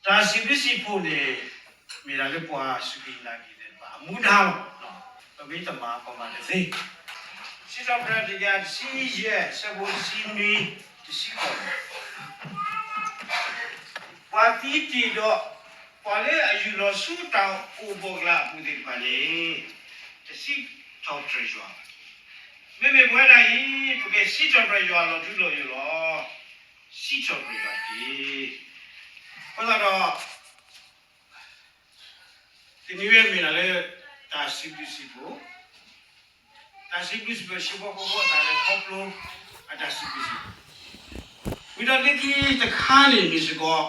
တၢ်စံးဘျုးစံးဖှိၣ်န့ၣ် မ့ၢ်ဒၣ်လၢပှၤစူၢ်က့ၤနာ်က့ၤသ့ၣ်တဖၣ်အမူဒါလီၤ. ပမ့ၢ်တမၤပမၤတသ့. စံးထီၣ်ပတြၢၤတကယၤတဆံယဲၢ် ဆၢဖိတဆံနွံ တဆံဃိးန့ၣ်, ပှၤသံတ့ၢ်ဒီး ပှၤလၢအယူၢ်လီၤဆူတၢ်အိၣ်ဖှိၣ်ကလၤအပူၤသ့ၣ်တဖၣ်န့ၣ် တစံးထီၣ်ပတြၢၤယွၤဘၣ်. မ့မ့ၢ်ပဝဲဒၣ်အံၤ ပကစံးထီၣ်ပတြၢၤယွၤလီၤထူလီၤယိာ်လီၤ. စံးထီၣ်ပတြၢၤယွၤတက့ၢ်. အဃိသတးဒီး တနံၤဝဲမ့ၢ်ဒၣ်လၢ တၢ်စံးဘျုးစံးဖှိၣ်, တၢ်စံးဘျုးစံးဖှိၣ် ဟံၣ်ဖိဃီဖိအတၢ်လဲၤခီဖျိ အတၢ်စံးဘျုးစံးဖှိၣ်, ဝံၤဒီးလၢခံတခါန့ၣ်မ့ၢ်စ့ၢ်ကီး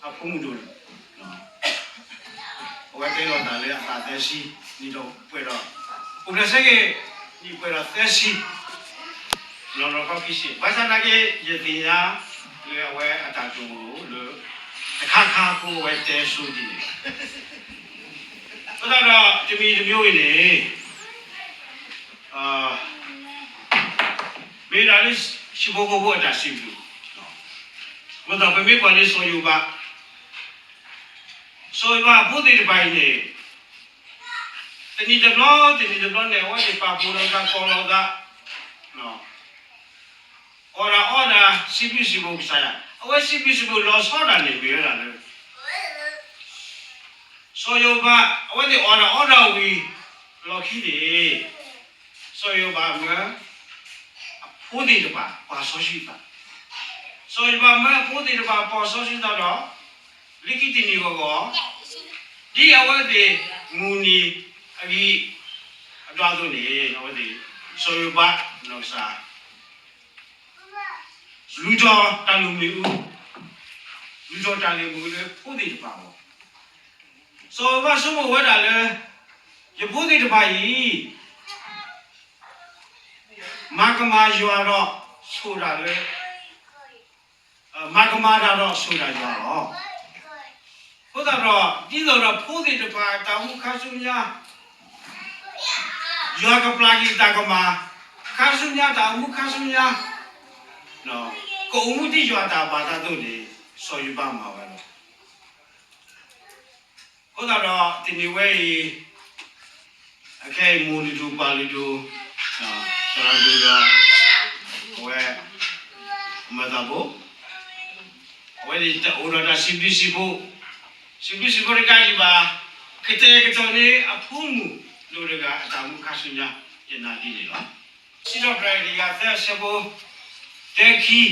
အဖိမုၣ်ဒိၣ်န့ၣ် အဝဲတဲလီၤတၢ်လၢအသးသၢဆံ, နံၣ်ဒီးပှဲၤဒီး, အိၣ်ဖျဲၣ်ဆၢက့ၤ နံၣ်ပှဲၤဒီးသၢဆံ လီၤလီၤခီခံဆံ, ဘၣ်ဆၣ်သနာ်က့ ယသ့ၣ်ညါလၢအဝဲအတၢ်တိာ်မုၢ်လၢ တခါခါအဃိအဝဲတဲဆိဒ်န့ၣ်, အဃိသတးဒီး တမံၤတမံၤအံၤန့ၣ် မ့ၢ်ဒၣ်လၢဟံၣ်ဖိဃီဖိအတၢ်စံးဘျုး, အဃိသတး ပမ့ၢ်ကွၢ်လၢစီၤယိၤဘး, စီၤယိၤဘးအဖိသ့ၣ်တဖၣ်အံၤန့ၣ် တနံၤတဘျီ တနံၤတဘျီန့ၣ် အဝဲသ့ၣ်ပာ်ဖှိၣ်လိာ်သးကိးလိာ်သး, အီၣ်တၢ်အီတၢ် စံးဘျုးစံးဖှိၣ်ကစၢ်ယွၤ, အဝဲစံးဘျုးစံးဖှိၣ်လီၤဆီဒၣ်န့ၣ် မ့ၢ်ဝဲဒၣ်လၢ စီၤယိၤဘး အဝဲသ့ၣ်အီၣ်တၢ်အီတၢ်ဝံၤ လီၢ်ခံန့ၣ် စီၤယိၤဘးမၢ အဖိသ့ၣ်တဖၣ်ပာ်စီဆှံသး, စီၤယိၤဘးမၢအဖိသ့ၣ်တဖၣ်ပာ်စီဆှံသးဒီး လၢခံတနံၤဂီၢ်ဂီၢ် ဒ်အဝဲသ့ၣ်မုၢ်နံၤအဂံၢ်အဘါအသိးန့ၣ် အဝဲသ့ၣ် စီၤယိၤဘးနီၢ်ကစၢ် လူၤထီၣ်တၢ်လုၢ်မ့ၣ်အူ, လူၤထီၣ်တၢ်လုၢ်မ့ၣ်အူလၢဖိသ့ၣ်တဖၣ်အဂီၢ်, စီၤယိၤဘးဆိကမိၣ်ဝဲဒၣ်လၢ ယဖိသ့ၣ်တဖၣ်အံၤ မၤကမၣ်ယွၤဒီးဆိၣ်တၢ်လၢ မၤကမၣ်တၢ်ဒီးဆိၣ်တၢ်ယွၤလီၤ. အဃိသတးဒီး ဒ်သိးဒီးဖိသ့ၣ်တဖၣ်အတၢ်အိၣ်မူခါဆူညါ, ယွၤကပျၢ်က့ၤတၢ်ကမၣ် ခါဆူညါ တၢ်အိၣ်မူခါဆူညါ, ကအိၣ်မူဒ်ယွၤအတၢ်ဘၣ်အသးအသိးန့ၣ် စီၤယိၤဘးမၤဝဲလီၤ. အဃိသတးဒီး တနံၤဝဲအံၤ အခဲအံၤ မိၢ်လုၢ်ဒိၣ်ပၢ်လုၢ်ဒိၣ် သရၣ်ဒိၣ်ဒီး အဝဲ မၤသးဘိ အဝဲန့ၣ်တအိၣ်ဒီးတၢ်စံးဘျုးစံးဖှိၣ်, စံးဘျုးစံးဖှိၣ်တကးဒံးဘၣ်, ကတဲာ်ကတီၤန့ၢ်အဖိမုၣ်ဒိၣ်တဂၤအတၢ်အိၣ်မူခါဆူညါ ယနာ်ဒ်န့ၣ်လီၤ. စံးထီၣ်ပတြၢၤတကယၤသၢ အဆၢဖိ တၢခံ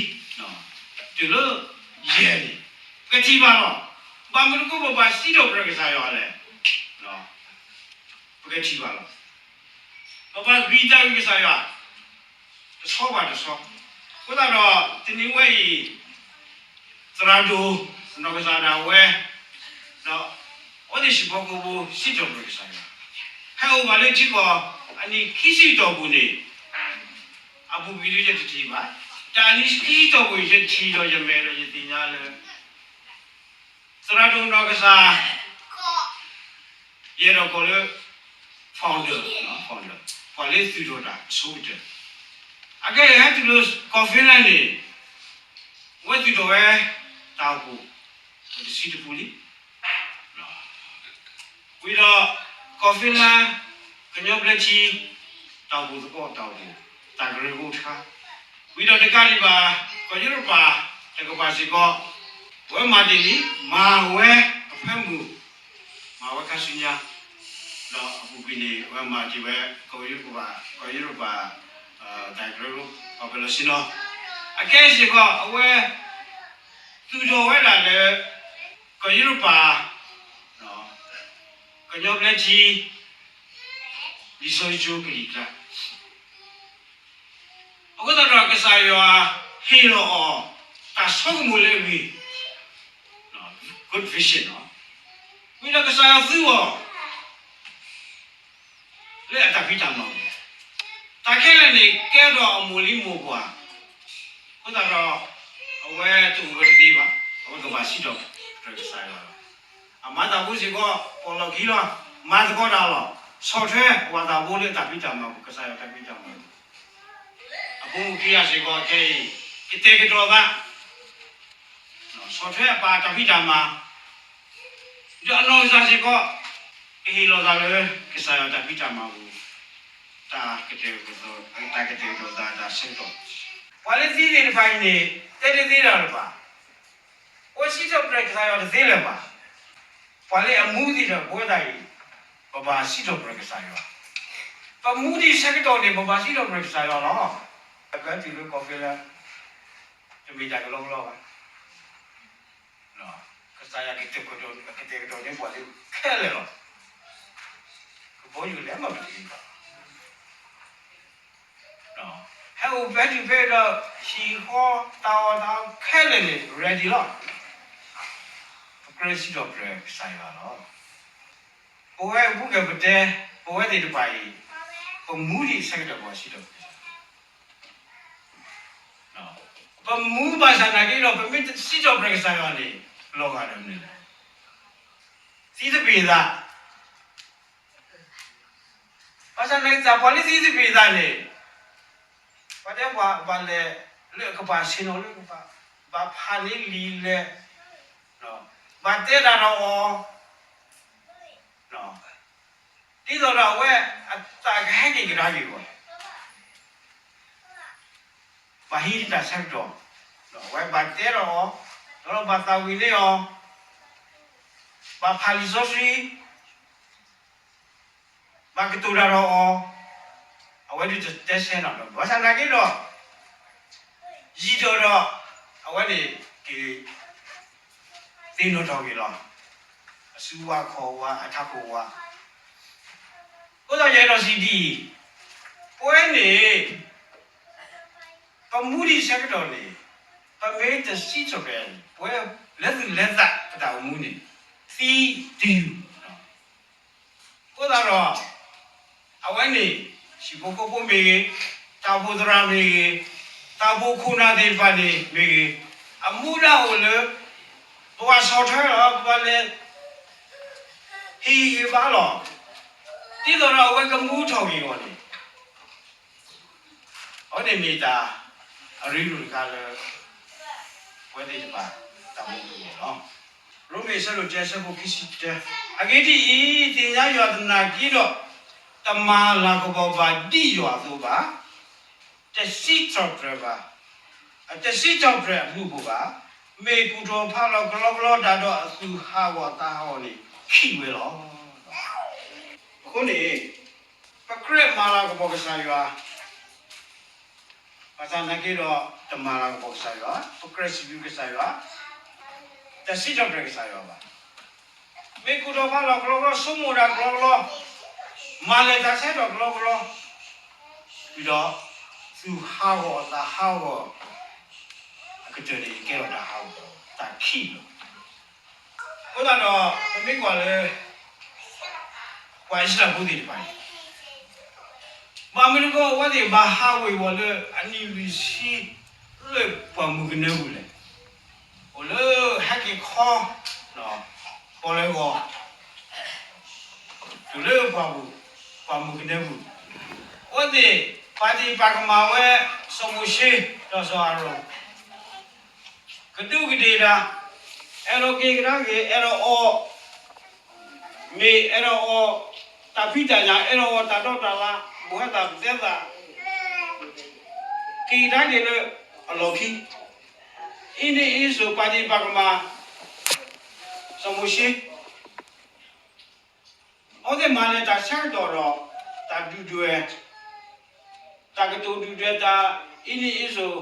တုၤလၢယဲၢ်န့ၣ် ပကထံၣ်ဘၣ်လီၤ. ဘၣ်မနုၤအဃိပဘၣ်စံးထီၣ်ပတြၢၤကစၢ်ယွၤလဲၣ်. ပကထံၣ်ဘၣ်လီၤ. ပဘၣ်ဂံၢ်တၢ်ဂ့ၢ်ကစၢ်ယွၤ တဆီဘၣ်တဆီ, အဃိသတးဒီး တနံၤဝဲအံၤ သရၣ်ဒိၣ်နီၢ်ကစၢ်ဒၣ်ဝဲ ဒီးအဝဲသ့ၣ်ဟံၣ်ဖိဃီဖိ စံးထီၣ်ပတြၢၤကစၢ်ယွၤ, ဟဲအိၣ်ဘၣ်လၢထံကီၢ်အနံၣ်ခံဆံတီၢ်ပူၤန့ၣ် အပူၤကွံာ်ဒ်ယတထံၣ်ဘၣ်, တၢ်အနံၣ်ခံဆံတီၢ်ပူၤ ယထံၣ်ဒီးယမဲာ်ဒီးယသ့ၣ်ညါလၢ သရၣ်ဒိၣ်နီၢ်ကစၢ် ယအဲၣ်ဒိးကိးလၢ founder, founder, ပှၤလၢသုးထီၣ်တၢ်အဆိကတၢၢ်, အကဲဟဲတုၤလၢကီၢ် Finland န့ၣ် အဝဲသုးထီၣ်ဝဲတၢ်အိၣ်ဖှိၣ် တဆံတပူၤလံ. ဝံၤဒီး ကီၢ် Finland ကညီဘျၢထံ တၢ်အိၣ်ဖှိၣ်သကိးတၢ်အိၣ်ဖှိၣ် တၢ်ကရၢကရိတခါ, ဝံၤဒီးတကးဒံးဘၣ် ကီၢ်ယူရပၤတကပၤစ့ၢ်ကီး အဝဲမၤတ့ၢ်လံ မၤဝဲအဖၢမုၢ် မၤဝဲခါဆူညါ, ဒီးအပူၤကွံာ်န့ၣ် အဝဲမၤတ့ၢ်ဝဲ ကီၢ်ယူရပၤ, ကီၢ်ယူရပၤ တၢ်ကရၢကရိ ပှၤပၢၤလီၢ်ဆ့ၣ်နီၤ, အကဲစ့ၢ်ကီး အဝဲ သူၣ်ထီၣ်ဝဲဒၣ်လၢ ကီၢ်ယူရပၤ ကညီဘျၢထံ လံာ်စီဆှံကလံၤကျါ, အဃိသတးဒီး ကစၢ်ယွၤဟ့ၣ်လီၤအီၤ တၢ်ဆိကမိၣ်လၢအဂ့ၤ, good vision လီၤ. ဝံၤဒီးကစၢ်ယွၤသူအီၤ လၢအတၢ်ဖံးတၢ်မၤပူၤ, တၢ်ခဲလၢာ်န့ၣ် ကဲထီၣ်အမိၢ်လံမိၢ်ပှၢ်, အဃိသတးဒီး အဝဲတအိၣ်ဝဲတသ့ဘၣ်, အဝဲကဘၣ်စံးထီၣ်ပတြၢၤကစၢ်ယွၤလီၤ. အမၤတၢ်ဖိစ့ၢ်ကီး ပိာ်လီၢ်ခံလီၤ, မၤသကိးတၢ်လီၤ, ဆီၣ်ထွဲပှၤသးဖိလၢအတၢ်ဖံးတၢ်မၤပူၤ, ကစၢ်ယွၤတၢ်ဖံးတၢ်မၤပူၤ, အဖိမုၣ်ခံဂၤစ့ၢ်ကီးခဲအံၤ ကတဲာ်ကတီၤသး ဆီၣ်ထွဲအပၢ်တၢ်ဖံးတၢ်မၤ, ဒီးအနီၢ်ကစၢ်စ့ၢ်ကီး ကဟ့ၣ်လီၤသးလၢ ကစၢ်ယွၤတၢ်ဖံးတၢ်မၤပူၤ တၢ်ကတဲာ်ကတီၤ, တၢ်ကတဲာ်ကတီၤသးတၢ်ဆၢကတီၢ်, ပှၤလၢသံသ့ၣ်တဖၣ်အံၤန့ၣ် တဲတသ့တၢ်လၢၤဘၣ်, အိၣ်စံးထီၣ်ပတြၢၤကစၢ်ယွၤတသ့လၢၤဘၣ်. ပှၤလၢအမူသ့ၣ်တဖၣ် ပဝဲဒၣ်အံၤ ပဘၣ်စံးထီၣ်ပတြၢၤကစၢ်ယွၤ, ပမူဒံးဆၢကတီၢ်န့ၣ် ပဘၣ်စံးထီၣ်ပတြၢၤကစၢ်ယွၤလီၤ. အကတုၤလၢကီၢ်ဖဲလဲၣ်, တမ့ၢ်တၢ်ကလီကလီဘၣ်. ကစၢ်ယွၤကတဲာ်ကတီၤန့ၢ်ပှၤလၢခဲလၢာ်လီၤ. ကဘီယူၤလဲၤမၤပတံၤဘၣ်, ဟဲအိၣ်ဖဲတုၤဖဲဒီး ဟံၣ်ဃီတၢ်အီၣ်တၢ်အီခဲလၢာ်န့ၣ် ready လီၤ. ပကြၢးစံးထီၣ်ပတြၢၤကစၢ်ယွၤလီၤ. ပဝဲဘူးကပတဲ, ပဝဲသ့ၣ်တဖၣ်အံၤ ပမူဒံးဆၢကတီၢ် ပဘၣ်စံးထီၣ်ပတြၢၤ ပမူဘၣ်ဆၣ်သနာ်က့ဒီး ပမ့ၢ်တစံးထီၣ်ပတြၢၤကစၢ်ယွၤန့ၣ် လီၤဂာ်ဒီးမနုၤလဲၣ်. သံသပ့ၤသး, ဘၣ်ဆၣ်သနာ်က့ ပှၤလၢသံသပ့ၤသးန့ၣ် ပှၤတဲပှၤဘၣ်လဲၤ လၢအကပၤဆ့ၣ်နီၤလၢကပၤ, ဘၣ်ဖးန့ၢ်လံာ်လဲၣ်, ဘၣ်တဲတၢ်ဒီးအီၤ, ဒ်သိးဒီးအဝဲအသးကဟဲက့ၤကဒါက့ၤအဂီၢ်, ဘၣ်ဟံးတၢ်ဆၢကတီၢ်, အဝဲဘၣ်တဲဒီးအီၤ, ဒီးဘၣ်သးဝံၤန့ၢ်အီၤ, ဘၣ်ဖးလံာ်စီဆှံ, ဘၣ်ကတိၤတၢ်ဒီးအီၤ, အဝဲဒၣ်တတဲဆၢတၢ်ဒီး ဘၣ်ဆၣ်သနာ်က့ဒီး ယံာ်ဒီးဒီး အဝဲန့ၣ်က့ၤ သ့ၣ်နီၣ်ထီၣ်က့ၤလီၤ. အစုဝါခီၣ်ဝါ အထးခိၣ်ဝါ, အဃိသတးယအဲၣ်ဒိးစံးဒ်အံၤ, ပဝဲန့ၣ် ပမူဒံးဆၢကတီၢ်န့ၣ် ပမ့ၢ်တစံးထီၣ်ပတြၢၤန့ၣ် ပဝဲလဲၤသူၣ်လဲၤသးပတၢ်အိၣ်မူန့ၣ် သံတုၤ အဃိသတးဒီး အဝဲန့ၣ် ဟံၣ်ဖိဃီဖိမ့ၢ်ဂ့ၤ, တၢ်အိၣ်ဖှိၣ်သရၣ်မ့ၢ်ဂ့ၤ, တၢ်အိၣ်ဖှိၣ်ခိၣ်နၢ်သ့ၣ်တဖၣ်န့ၣ်မ့ၢ်ဂ့ၤ, အမူဒါအိၣ်လၢ ပဘၣ်ဆီၣ်ထွဲလီၤ, ပဘၣ်လဲၤဟ့ၣ်ဂံၢ်ဟ့ၣ်ဘါလီၤ. ဒ်သိးဒီးအဝဲကမူထီၣ်ဂ့ၤအဂီၢ်န့ၣ် အဝဲန့ၣ်မ့ၢ်တၢ်အရ့ဒိၣ်တခါလၢ ပဝဲသ့ၣ်တဖၣ်တၢ်မူအဂီၢ်လီၤ. ရိမ့ၤအဆၢဒိၣ်တၢ အဆၢဖိခံဆံတၢ, အဂ့ၢ်ဒ်အံၤ, သ့ၣ်ညါယွၤသနာ်က့ဒီး, တမၤလၤကပီၤဘၣ်ဒ်ယွၤအသိးဘၣ်, တစံးထီၣ်ပတြၢၤဘၣ်, တစံးထီၣ်ပတြၢၤအဘျုးအဖှိၣ်ဘၣ်, မ့ၢ်ကူၣ်ထီၣ်ဖးလီၤကလီကလီတၢ်ဒီးအသူၣ်ဟးဂီၤသးဟးဂီၤန့ၣ် ခံးဝဲလီၤ. အဃိန့ၣ် ပကြၢးမၤလၤကပီၤကစၢ်ယွၤ, ဘၣ်ဆၣ်သနာ်က့ဒီး တမၤလၤကပီၤကစၢ်ယွၤ, ပကြၢးစံးဘျုးကစၢ်ယွၤ, တစံးထီၣ်ပတြၢၤကစၢ်ယွၤဘၣ်. မ့ၢ်ကူၣ်ထီၣ်ဖးလီၤကလီကလီ, ဆိကမိၣ်တၢ်ကလီကလီ, မၤလဲၤတၢ်ဆၢကတီၢ်ကလီကလီ, ဒီး သူၣ်ဟးဂီၤသးဟးဂီၤ အကတၢၢ်န့ၣ် ကဲထီၣ်တၢ်ဟးဂီၤ တၢ်ခံးလီၤ. အဃိသတးဒီး ပမ့ၢ်ကွၢ်လၢ ပှၤအံၣ်စရ့လးဖိသ့ၣ်တဖၣ်န့ၣ် ဘၣ်မနုၤအဃိ အဝဲသ့ၣ်ဘၣ်ဟးဝ့ၤဝီၤလၢအနံၣ်လွံၢ်ဆံ လၢပှၢ်မုၢ်ကနၢပူၤလဲၣ်. အိၣ်လၢဟဲက့ၤခီ ပီၣ်လဲၣ်ဂီၤ တုၤလၢပှၢ်ပူၤ ပှၢ်မုၢ်ကနၢပူၤ, အဝဲသ့ၣ်ပာ်တံၢ်ပာ်ကမၣ်ဝဲ စီၤမိၤၡ့ ဒီးစီၤအၤရိၣ် ကဒူးကဒ့ၣ်တၢ်, အဲၣ်ဒိးက့ၤကဒါက့ၤ, အဲၣ်ဒိးအီၣ်မ့ၤ, အဲၣ်ဒိးအီၣ်တၢ်ဖံးတၢ်ညၣ်, အဲၣ်ဒိးအီၣ်တၢ်ဒီတၢ်လၣ်, ဘိးဟဲသးပသဲသး, က့ၤကဒါက့ၤလၢအလီၢ်ခံ, အံၤန့ၣ်အံၤစိၤပာ်တံၢ်ပာ်ကမၣ် စီၤမိၤၡ့ အဝဲသ့ၣ်မၤနၢၤတၢ်ဆၢကတီၢ်ဒီး တၢ်ဒုၣ်ဒွဲၣ်, တၢ်ကတိၤဒုၣ်ဒွဲၣ်တၢ် အံၤန့ၣ်အံၤစိၤ,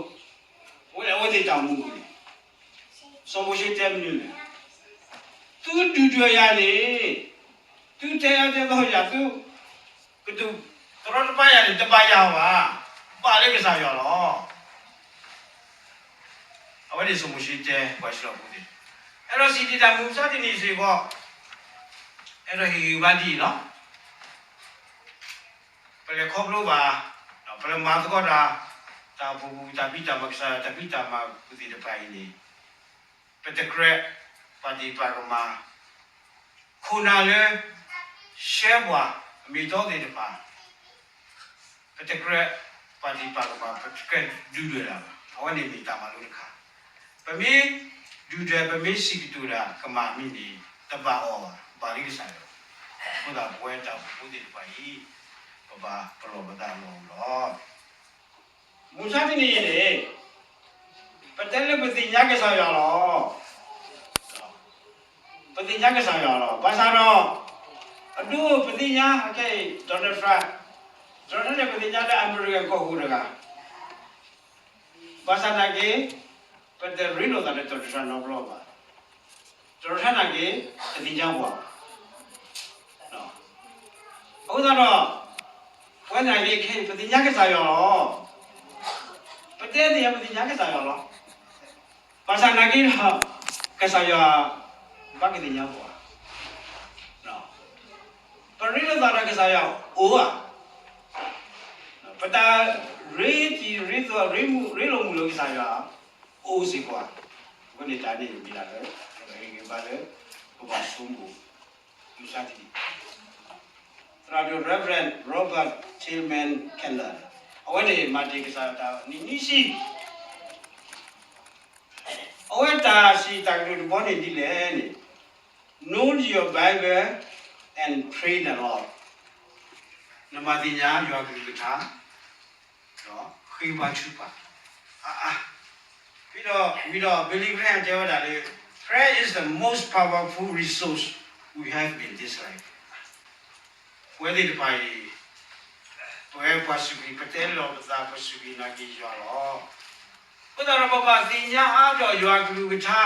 အဝဲသ့ၣ်တၢ်အိၣ်မူပူၤန့ၣ် စီၤမိၤၡ့တဲမနုၤလဲၣ်. သုဒုၣ်ဒွဲၣ်ယၤန့ၣ်, သုတဲအၢတဲသီယၤ, သု ကတိၤတရီတပါယၤန့ၣ် တဘၣ်ယၤဘၣ်, ဘၣ်လၢကစၢ်ယွၤလီၤ. အဝဲန့ၣ်စီၤမိၤၡ့တဲပှၤအံၣ်စရ့လးဖိသ့ၣ်, အဲၣ်ဒိးစံးဒ်တၢ်မုၢ်မဆါတနံၤစ့ၢ်ကီး, အဲၣ်ဒိးဟ့ၣ်ဂံၢ်ဘါဒ်အံၤလီၤ. ပလဲၤခီဖျိဘၣ်, ပလဲၤမၤသကိးတၢ်, တၢ်အိၣ်ဖှိၣ်ပူၤ တၢ်ဖံးတၢ်မၤ ကစၢ်ယွၤ တၢ်ဖံးတၢ်မၤပူၤသ့ၣ်တဖၣ်အံၤန့ၣ်, ပတကြၢးပာ်တံၢ်ပာ်ကမၣ် ခိၣ်နၢ်လၢ ရှဲပှၤအမ့ၢ်အတီသ့ၣ်တဖၣ်, ပတကြၢးပာ်တံၢ်ပာ်ကမၣ် ပတကြၢးဒုၣ်ဒွဲၣ်တၢ်ဘၣ်. အဝဲန့ၣ်မ့ၢ်တၢ်မၤလိတခါ. ပမ့ၢ်ဒုၣ်ဒွဲၣ် ပမ့ၢ်စံးကတိၤတၢ်ကမၣ်မ့ၢ်န့ၣ် တဘၣ်အီၣ်ဘၣ်, ဘၣ်လံကစၢ်ယွၤ. အဃိသတး ပဝဲတၢ်အိၣ်ဖှိၣ်ဖိသ့ၣ်တဖၣ်အံၤ ပဘၣ်ပလီၢ်ပသးလီၤအီၤလီၤ. မုၢ်ဆါတနံၤအံၤန့ၣ် ပတဲလၢပသ့ၣ်ညါကစၢ်ယွၤလီၤ. ပသ့ၣ်ညါကစၢ်ယွၤလီၤ. ဘၣ်ဆၣ်ဒီး အဒိပသ့ၣ်ညါအခဲအံၤ Donald Trump, Donald Trump န့ၣ် ပသ့ၣ်ညါလၢအမဲရကၤကီၢ်ခိၣ်တဂၤ, ဘၣ်ဆၣ်နာ်က့ ပတရ့လိာ်သးဒီး Donald Trump နီတဘျီဘၣ်. Donald Trump နာ်က့ တသ့ၣ်ညါပှၤဘၣ်. အဃိသတးဒီး ပဝဲနာ်က့ခဲအံၤ ပသ့ၣ်ညါကစၢ်ယွၤလီၤ. ပတဲသ့ၣ်ညါ ပသ့ၣ်ညါကစၢ်ယွၤလီၤ. ဘၣ်ဆၣ်နာ်က့ဒီး ကစၢ်ယွၤ ဘၣ်ကသ့ၣ်ညါပှၤ, ပရ့လိာ်သးဒီးကစၢ်ယွၤအိၣ်ဧါ. ပတၢ်ရ့တံၤရ့သီၣ် ရ့လိာ်မုာ်လိာ်ကစၢ်ယွၤ အိၣ်စ့ၢ်ကီးဧါ. အဃိန့ၣ်တၢ်န့ၣ်မ့ၢ်ဒၣ်လၢ ပကဟ့ၣ်ဂံၢ်ဘါလၢ ပဘၣ်ဆိကမိၣ် မုၢ်ဆါတနံၤ သရၣ်ဒိၣ် Reverend Robert Tilman Keller အဝဲန့ၣ် မၤတ့ၢ်ကစၢ်ယွၤတၢ်နံၣ်နံၣ်ဆံ, အဝဲတၢ်စံးတၢ်ကတိၤတဘီန့ၣ်ဒ်လဲၣ်န့ၣ် Know your Bible and pray the Lord. နမၤသ့ၣ်ညါယွၤကလုၢ်ကထါ ဒီးဃ့ဘါထုကဖၣ်အါအါ, ဝံၤဒီး ဝံၤဒီး Billy Graham တဲဝဲဒၣ်လၢ Prayer is the most powerful resource we have in this life. ပဝဲသ့ၣ်တဖၣ်အံၤ ပဝဲပှၤစူၢ်က့ၤ ပတဲလီၤပသး ပစူၢ်က့ၤနာ်က့ၤယွၤလီၤ. အဃိသတးဒီး ပဘၣ်သ့ၣ်ညါအါထီၣ်ယွၤကလုၢ်ကထါ,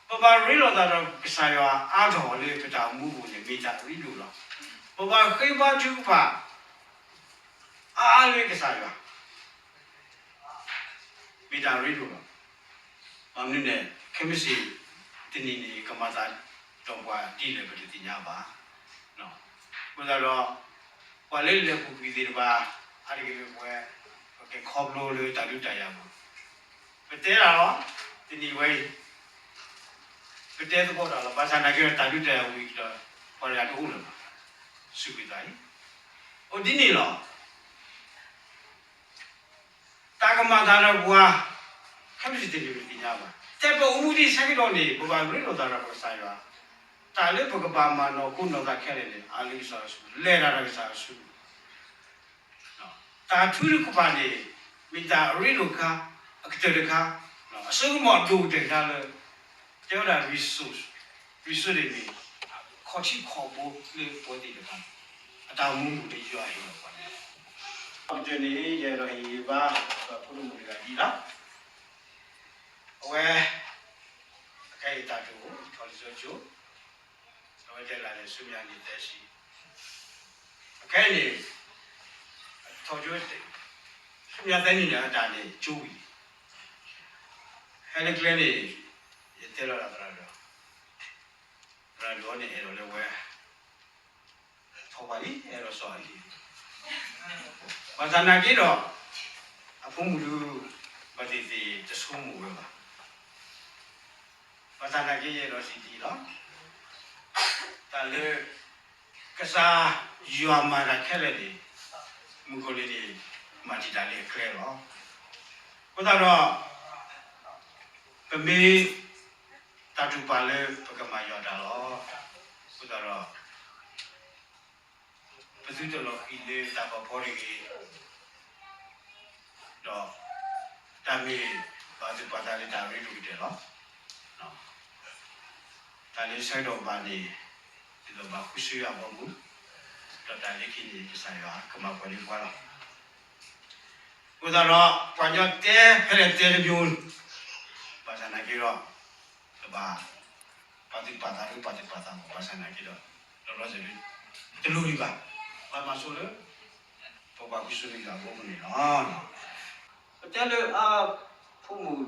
ပဘၣ်ရ့လိာ်သးဒီးကစၢ်ယွၤအါထီၣ်လၢပတၢ်အိၣ်မူပူၤန့ၣ် မ့ၢ်တၢ်ရ့ဒိၣ်လီၤ. ပဘၣ်ဃ့ဘါထုကဖၣ် အါအါလၢကစၢ်ယွၤ မ့ၢ်တၢ်ရ့ဒိၣ်လီၤ. ဘၣ်မနုၤလဲၣ်, ခဲမုၢ်ဆ့ၣ်တနံၤန့ၣ် ကမၤသးဒီးပှၤဒ်လဲၣ် ပတသ့ၣ်ညါဘၣ်. အဃိသတးဒီး ပှၤလၢလဲၤပူၤကွံာ်သ့ၣ်တဖၣ် အါတက့ၢ်လၢပဝဲ ပကခီဖျိလၢတၢ်ဒုးတၢ်ယၤပူၤ, ပတဲတၢ်လီၤ. တနံၤဝဲအံၤ ပတဲသကိးတၢ်လီၤ. ဘၣ်ဆၣ်နာ်က့ဒီး တၢ်ဒုးတၢ်ယၤဝံၤဒီး ပှၤတဂၤတအိၣ်လၢၤဘၣ်. စူးကွံာ်သးအံၤ အိၣ်ဒ်န့ၣ်လီၤ. တၢ်ကမၤသးဒီးပှၤ ခဲမုၢ်ဆ့ၣ်တနံၤ ပတသ့ၣ်ညါဘၣ်. ထဲပအိၣ်မူဒံးဆၢကတီၢ်န့ၣ် ပဘၣ်ရ့လိာ်သးဒီးပကစၢ်ယွၤ, တၢ်လၢပကဘၣ်မၤနီၢ်ခိနီၢ်သးခဲလၢာ်န့ၣ် အါလၢကစၢ်ယွၤစုပူၤ, လဲၤတၢ်ဒီးကစၢ်ယွၤစုပူၤ တၢ်ထုကဖၣ်န့ၣ် မ့ၢ်တၢ်ရ့ဒိၣ်တခါ, အကတၢၢ်တခါ, အစိကမီၤဒိၣ်ကတၢၢ်တခါလၢ တဲဝဲဒၣ် resource, resource န့ၣ်မ့ၢ် ခီၣ်ထံးခီၣ်ဘိလၢပဝဲသ့ၣ်တဖၣ် အတၢ်အိၣ်မူပူၤလၢယွၤဟ့ၣ်လီၤပှၤန့ၣ်လီၤ. အကတၢၢ်န့ၣ် ယအဲၣ်ဒိးဟ့ၣ်ဂံၢ်ဘါ ပဖိဒိၣ်မုၣ်တဂၤဒ်လီၤ. အဝဲ အခဲအံၤတၢ်တအိၣ် ထီၣ်လံာ်စီဆှံကၠိ, အဝဲတဲလၢ်န့ၣ် ဆူမဲာ်ညါနံၣ်သၢဆံ, အခဲအံၤန့ၣ် ထီၣ်ကၠိ ဆူမဲာ်ညါသၢနံၣ်န့ၣ် အတၢ်န့ၣ်ကၠိဝံၤ, ဟဲလၢကျဲန့ၣ် ယတဲလီၤဒၣ်သရၣ်ဒိၣ်, သရၣ်ဒိၣ်န့ၣ် အဲၣ်ဒိးလၢဝဲ ထီၣ်ပှၤလံ အဲၣ်ဒိးစီၤအၤလံၤ, ဘၣ်ဆၣ်နာ်က့ဒီး အဖိမုၣ်ဒု ဘၣ်သ့ၣ်သ့ၣ်တဆိကမိၣ်ဝဲဘၣ်. ဘၣ်ဆၣ်နာ်က့ ယအဲၣ်ဒိးစံးဒ်အံၤလီၤ. တၢ်လၢ ကစၢ်ယွၤမၤတၢ်ခဲလၢာ်န့ၣ် မုၣ်ကီၤလံၢ်န့ၣ် မၤတံာ်တာ်လၢအကျဲလီၤ. အဃိသတးဒီး ပမ့ၢ် တၢ်တူၢ်ပာ်လၢပကမၤယွၤတၢ်လီၤ. အဃိသတးဒီး ပသုတလီၤဃံၤလၢတၢ်ဖီဖီတဂ့ၤ, ဒီး တၢ်မ့ၢ်ပာ်သူၣ်ပာ်သးလၢတၢ်ရ့ဒိၣ်ကတၢၢ်လီၤ. တၢ်လၢဆၢကတီၢ်ဘၣ်န့ၣ် ဒ်သိးဘၣ်ဃုဆူယွၤအဘီအမုၢ်, ဒီးတၢ်လၢခံန့ၣ် ကစၢ်ယွၤကမၤပှဲၤန့ၢ်ပှၤလီၤ. အဃိသတးဒီး ပှၤကညီတဲဖဲလဲၣ်တဲတမံၤ, ဘၣ်ဆၣ်နာ်က့ဒီး တဘၣ် ပာ်သူၣ်ပာ်သးလၢပာ်သူၣ်ပာ်သး ဘၣ်ဆၣ်နာ်က့ဒီး လီၤလီၤဆဲးလၢ တလိၣ်ဒံးဘၣ်, ပှၤမၤဆိလၢ ပပှၤဃုဆူန့ၣ်တၢ်အဘီအမုၢ်န့ၣ်လီၤ. ပတဲလၢအဖိမုၣ်,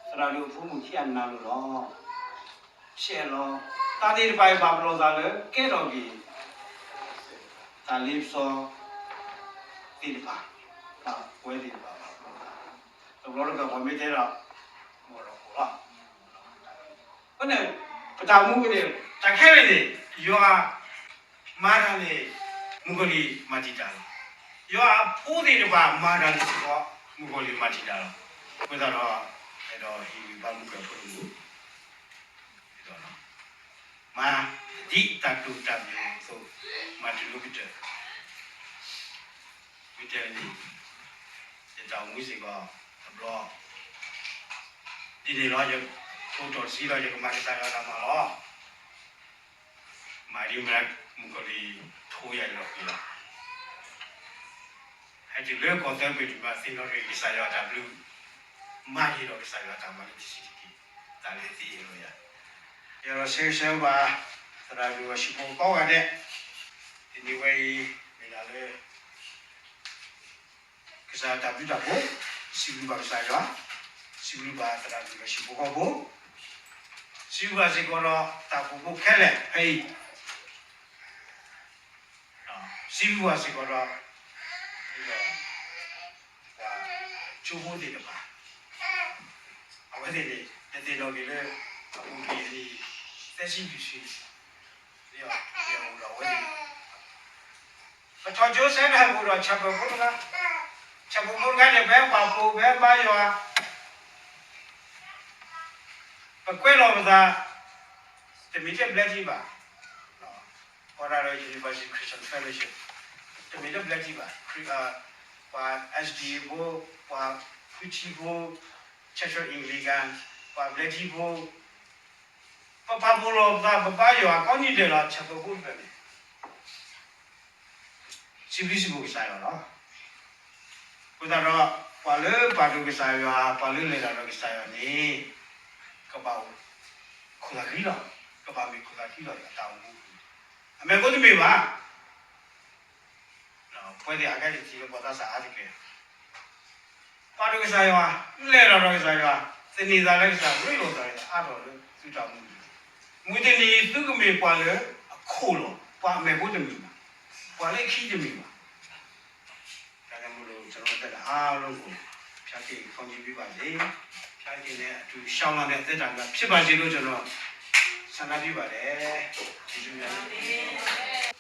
သရၣ်ဒိၣ်အဖိမုၣ်ခံဂၤနၤလိၤလီၤ. ဆဲးလီၤ, တၢ်သ့ၣ်တဖၣ်အံၤဘၣ်ပလီၢ်သးလၢကဲထီၣ်က့ၤ တၢ်လ့ပစီသ့ၣ်တဖၣ်, တၢ်ပဝဲသ့ၣ်တဖၣ်ဘၣ်ပလီၢ်သး, တဘျီတခီၣ်ပှၤမ့ၢ်တဲဒီး မ့ၢ်ဒီးဃိလီၤ. အဃိန့ၣ် ပတၢ်မူန့ၣ် တၢ်ခဲလၢာ်န့ၣ် ယွၤ မၤတၢ်န့ၣ် မုၣ်ကီၤလံၢ်မၤတံာ်တာ်လီၤ. ယွၤအဖိသ့ၣ်တဖၣ်မၤတၢ်န့ၣ်စ့ၢ်ကီး မုၣ်ကီၤလံၢ်မၤတံာ်တာ်လီၤ. အဃိသတးဒီး အဲၣ်ဒိးဟ့ၣ်ဂံၢ်ဘါမုၣ်ကီၤဖိတမုၣ်, အဲၣ်ဒိးလီၤ ဒ်တၢ်တိာ်တၢ်ပညိၣ်အသိး, မၤတၢ်လိၤကတၢၢ်, မ့ၢ်တဲန့ၣ်, ယတၢ်အိၣ်မူစ့ၢ်ကီးတဘျီ, ဒ်န့ၣ်လီၤ, ယအိၣ်တ့ၢ်တဆံလီၤ, ယကမၤကစၢ်ယွၤတၢ်မၤလီၤ. မၤဒ်မုၣ်ကီၤလံၢ်ထိယၤလီၤကွံာ်လီၤ. ဟဲတုၤလၢကီၢ်သၢဘ့ၣ်တမံၤ သ့ၣ်နီၣ်ထီၣ်က့ၤကစၢ်ယွၤအတၢ်ဘျုး, မၤဒ်ဒီးကစၢ်ယွၤအတၢ်မၤလၢတဆံးတက့ၢ်, တၢ်လၢသ့အလိၤယၤ. ယအဲၣ်ဒိးဆၢဂ့ၤဆၢဝါဘၣ် သရၣ်ဒိၣ်အဟံၣ်ဖိဃီဖိကိးဂၤဒဲး, တနံၤဝဲအံၤ မ့ၢ်ဒၣ်လၢ ကစၢ်ယွၤတၢ်ဘျုးတၢ်ဖှိၣ်, စံးဘျုးဘၣ်ကစၢ်ယွၤ, စံးဘျုးဘၣ်သရၣ်ဒိၣ်အဟံၣ်ဖိဃီဖိ, စံးဘျုးဘၣ်စ့ၢ်ကီးဒီးတၢ်အိၣ်ဖှိၣ်ဖိခဲလၢာ်ဖဲအံၤ, စံးဘျုးဘၣ်စ့ၢ်ကီးဒီး ပှၤကၠိဖိသ့ၣ်တဖၣ်, အဝဲသ့ၣ်န့ၣ် တသ့ၣ်နီၣ်က့ၤလၢ အပူၤကွံာ်အနံၣ် သၢဆံလွံၢ်ဆံ လၢအအိၣ်ဒီးအဝဲသ့ၣ် ပထီၣ်ကၠိဆၢကတီၢ် ပအိၣ်ဒီးဆၣ်ဖိဖိတဂၤ, ဆၣ်ဖိဖိတဂၤန့ၣ် ပဟဲပာ်ဖှိၣ် ပဟဲဘါယွၤ, ပကွဲးလီၤပသး, တမ့ၢ်တဘျဲၣ်ထံဘၣ်, အီဒၣ်ဒီး University Christian Fellowship, တမ့ၢ်တဘျဲၣ်ထံဘၣ်, ပှၤ S D A ဖိ, ပှၤဖုထံဖိ, Church of Anglican, ပှၤဘျဲၣ်ထံဖိ, ပပာ်ဖှိၣ်လီၤပသး ပဘါယွၤကိးနံၤဒဲးလီၤ ဆၣ်ဖိဖိတဖၣ်န့ၣ် စံးဘျုးစံးဖှိၣ်ကစၢ်ယွၤလီၤ. အဃိသတးဒီး ပှၤလၢပာ်ဒိၣ်ကစၢ်ယွၤ, ပှၤလၢလဲၤတၢ်ဒီးကစၢ်ယွၤန့ၣ် ကဘၣ်အိၣ်ခိၣ်သၣ်ဃံလီၤ, ကဘၣ်မ့ၢ်ခိၣ်သၣ်ဃံလီၤ အတၢ်အိၣ်မူအပူၤ, အမဲာ်ဖိတမ့ၢ်ဘၣ်. ပဝဲသ့ၣ်အကဲထီၣ်တထံၣ်လၢပှၤသးစၢ်အါတက့ၢ် ပာ်ဒိၣ်ကစၢ်ယွၤ, လဲၤတၢ်ဒီးကစၢ်ယွၤ, သန့ၤသးလၢကစၢ်, ရ့လိာ်သးလၢအါထီၣ်လၢသုတၢ်အိၣ်မူ, မုၢ်တနံၤအံၤ သုကမ့ၢ်ပှၤလၢအခိၣ်လီၤ, ပှၤအမဲာ်ဖိတမ့ၢ်ဘၣ်, ပှၤလၢအခံတမ့ၢ်ဘၣ်. ဒါကြောင့်မို့လို့ ကျွန်တော်တို့ အသက်တာအားလုံးကို ဖျားနာ်ခံပြီးပါစေ, ဖျားနာ်ခံနဲ့အတူ ရှောင်လာတဲ့ အသက်တာများ ဖြစ်ပါစေလို့ ကျွန်တော် ဆန္ဒပြုပါတယ်. ကျေးဇူးများတင်ပါတယ်.